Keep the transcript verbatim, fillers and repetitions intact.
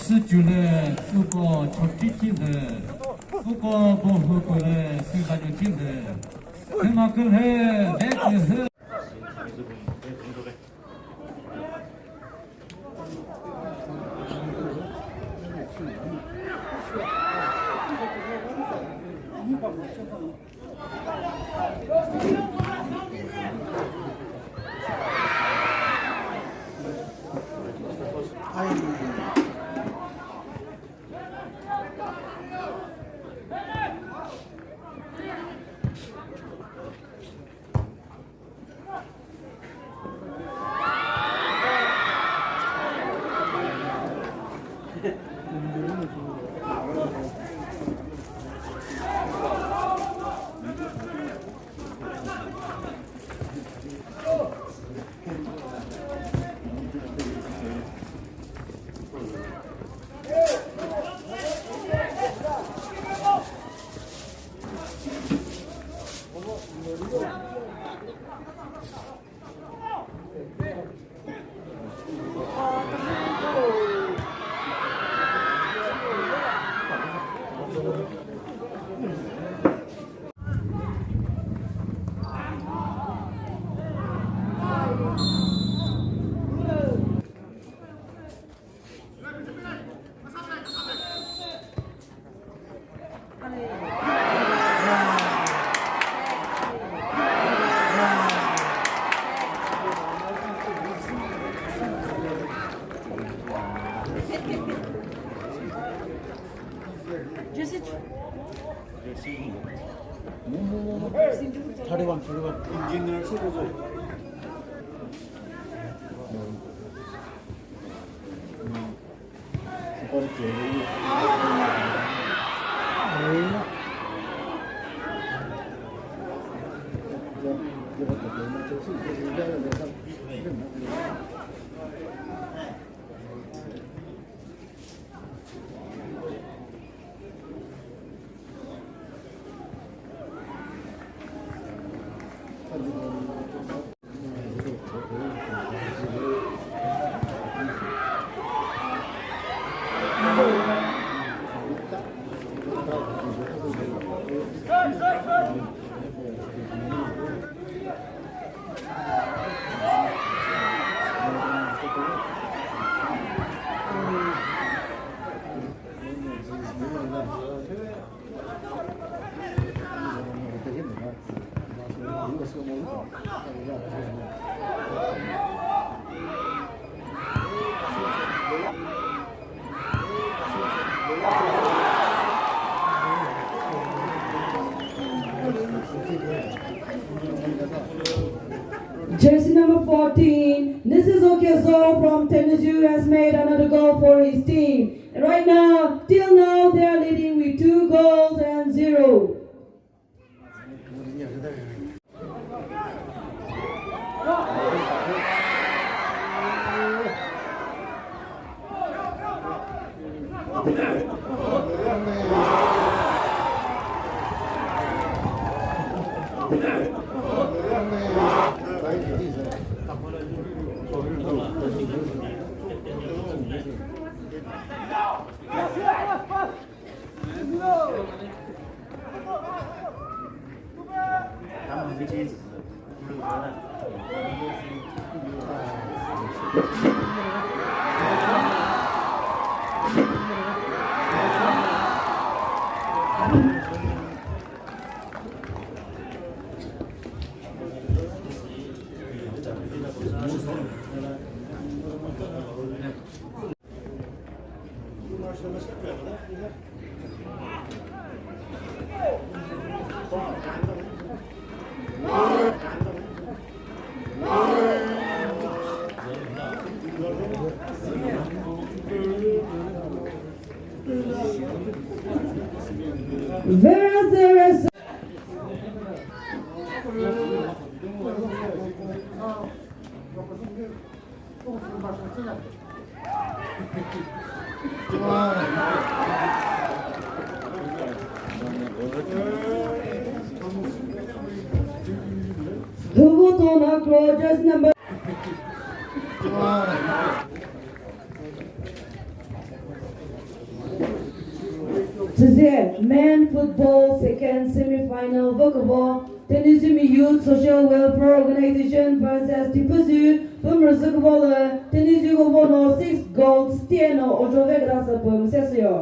Süchule uko chokri chile, uko bohu kule sübanu chile, hüma kule ve kule. Thirty-one, thirty-one. Engineer sü ko. Jersey number fourteen, Nisis Okezo from Tenyizhu has made another goal for his team. And right now, till now, they are leading with two goals and zero. Where is the rest? Hugo Tonakro, jersey number. Süze men football second semi-final vü küvo, Thenizumi Youth Social Welfare Organization versus Tipüzü pü mürüzü küvo lü Thenizü küvo no six goals tieno ojo ve küta sü pü müse süyo.